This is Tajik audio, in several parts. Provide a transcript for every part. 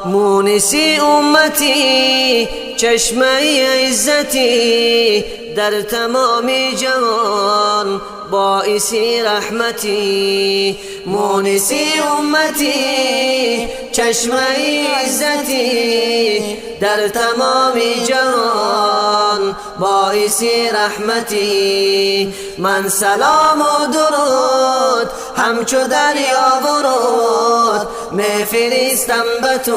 مونسی امتی، چشمه عزتی، در تمام جهان باعث رحمتی. مونسی امتی، چشمه عزتی، در تمام جهان باعث رحمتی. من سلام و درود همچو دریا ورود میفرستم به تو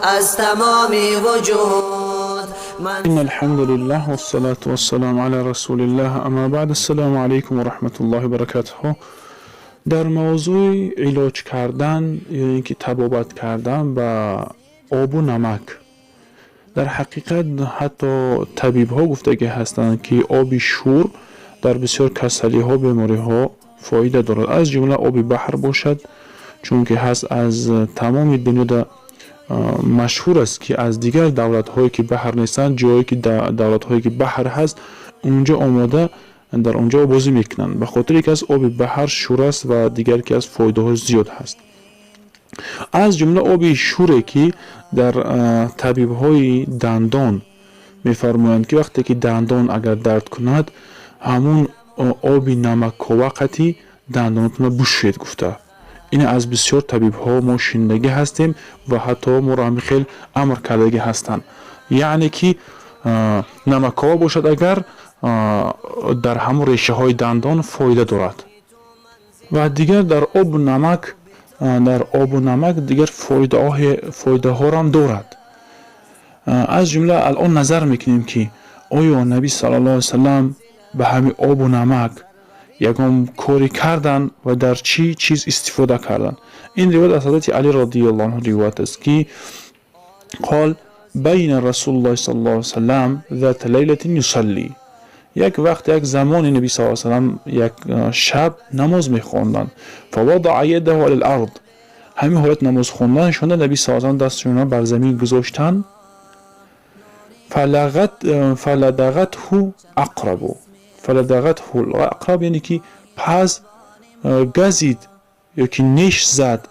از تمام وجود. من إن الحمد لله والصلاة والسلام على رسول الله، أما بعد، السلام علیکم و رحمة الله و برکاته. در موضوع علاج کردن یا اینکه طبابت کردن به آب و نمک، در حقیقت حتی طبیب ها گفتگی هستند که آب شور در بسیار کسلی ها، بیماری ها فایده دارد، از جمله آب بحر باشد، چون که هست از تمام دنیا در مشهور است که از دیگر دولت هایی که بحر نیستند، جایی که دولت هایی که بحر هست، اونجا آماده در اونجا بازی میکنند، به خاطر که از آب بحر شور است و دیگر که از فایده های زیاد هست. از جمله آب شوره که در طبیب های دندان میفرمایند که وقتی که دندان اگر درد کند، همون آب نمک وقتی دندانتون بشوید گفته. این از بسیار طبیب ها ما شنیدگی هستیم و حتی ما را خیلی امر کردگی هستند، یعنی که نمک‌ها باشد اگر در همون ریشه های دندان فایده دارد. و دیگر در آب و نمک دیگر فایده ها هم دارد. از جمله الان نظر میکنیم که آیا نبی صلی الله علیه وسلم به همین آب و نمک ягон коре кардан ва дар чӣ чиз истифода карданд. Ин ривоят аз ҳазрати Али радиаллоҳу анҳу ривоят аст ки قال بين رسول الله صلى الله عليه وسلم ذات ليلة يصلي، як вақт, як замоне наби с салам як шаб намоз мехонданд. فوضع يده على الأرض، ҳамин ҳолат намоз хонданшонда наби с салам дастшонро бар замин гузоштанд. فلدغته عقرب، فلدغته عقرب، яъне ки пас газид ё ки неш зад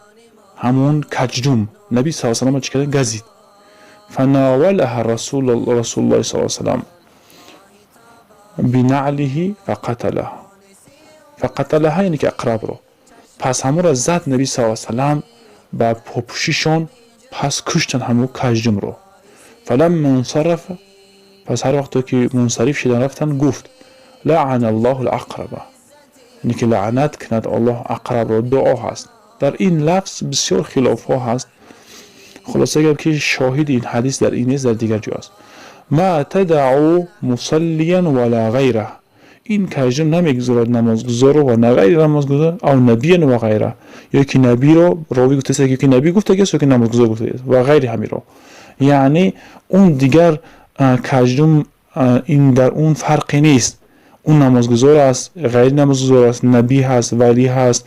ҳамон каҷдум. Наби с салам чӣ кард? Газид. فناولها رسول الله صلى الله عليه وسلم بنعله فقتلها، فقتلها، яъне ки ақрабро пас ҳамонро зад наби с салам ба попӯшишон, пас куштанд ҳамон каҷдумро. فلما انصرف، пас ҳар вақто ки мунсариф шидан рафтанд, гуфт: لعن الله العقرب، яъне ки лаънат кунад Аллоҳ ақрабро. Дуо ҳаст. Дар ин лафз бисёр хилофҳо ҳаст. Хулоса гап ки шоҳиди ин ҳадис дар ин нест, дар дигар ҷо аст. ما تدع مصليا ولا غيره، ин каҷдум намегузорад намозгузорро ва на ғайри намозгузор، أو نبيا وغيره، ё ки набиро. Ровӣ гуфтааст, ё ки набӣ гуфтагиаст, ё ки намозгузор гуфтагиаст ва ғайри ҳамиро. Яъне он дигар каҷдум ин дар он фарқе нест, он намозгузор аст, ғайри намозгузор аст, набӣ ҳаст, валӣ ҳаст,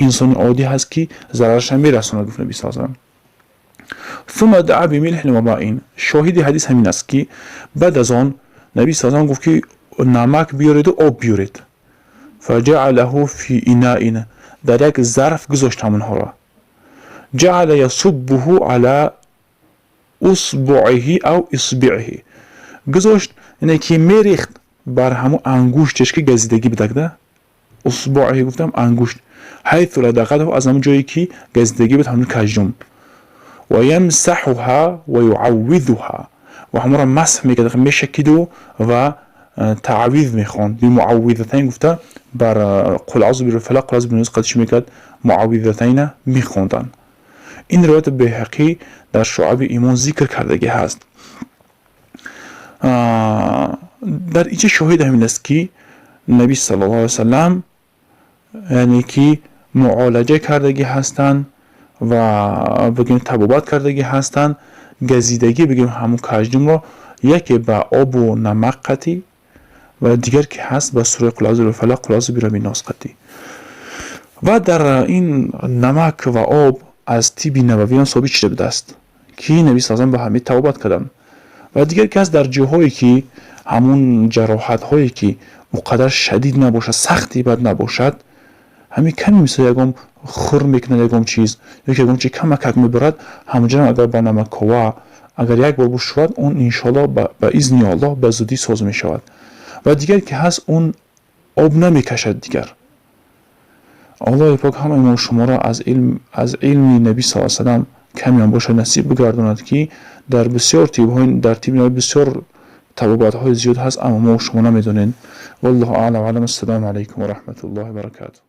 инсони оддӣ ҳаст ки зарарашам мерасонад, гуфт наби с салам. ثم دعا بملح وماء. Шоҳиди ҳадис ҳамин аст ки баъд аз он наби с салам гуфт ки намак биёреду об биёред. فجعله في إناء، дар як зарф гузошт ҳамонҳоро. جعل يصبه على أصبعه أو إصبعه، гузошт, яъне ки мерехт бар ҳамон ангуштеш ки газидагӣ будакда. أصبعه гуфтам ангушт. حيث لدغته، аз ҳамон ҷое ки газидагӣ буд ҳамон каҷдум. ويمسحها ويعوذها، ва ҳамонро масҳ мекард, мешакиду ва таъвиз мехонд. بمعوذتين гуфта бар قل أعوذ برب الفلق، قل أعوذ برب الناس قد чӣ мекард? Муаввизатайна мехонданд. Ин ривояти Беҳақӣ дар Шуаби имон зикр кардагӣ ҳаст. Дар инҷа шоҳид ҳамин аст ки наби саллаллоҳу алайҳи васаллам, яъне ки муолаҷа кардагӣ ҳастанд ва бигем табобат кардагӣ ҳастанд газидагӣ, бигем ҳамун каҷдумро, яке ба обу намак қатӣ ва дигар ки ҳаст ба сураи قل أعوذ بالفلق، قل أعوذ برب الناس қатӣ. Ва дар ин намак ва об аз тиби набавиён собит шуда будааст ки наби с ба ҳамин табобат карданд. Ва дигар ки ҳаст, дар ҷоҳое ки ҳамун ҷароҳатҳое ки он қадар шадид набошад, сахти бад набошад. Ҳамин каме, мисол, ягон хур мекунад, ягон чиз ё ки ягон чи камакак мебарад, ҳамонҷоам агар ба намакова агар як бор бушӯяд, он иншоаллоҳ ба изни Аллоҳ ба зудӣ соз мешавад. Ва дигар ки ҳаст, он об намекашад дигар. Аллоҳи пок ҳамаи мо шуморо аз илми Набӣ сал салам камеам бошад насиб бигардонад, ки дар бисёр тибҳои, дар тиби бисёр табобатҳои зиёд ҳаст, аммо мо шумо намедонем. Валлоҳу аълам. Ассалому алайкум ва раҳматуллоҳи ва баракатуҳ.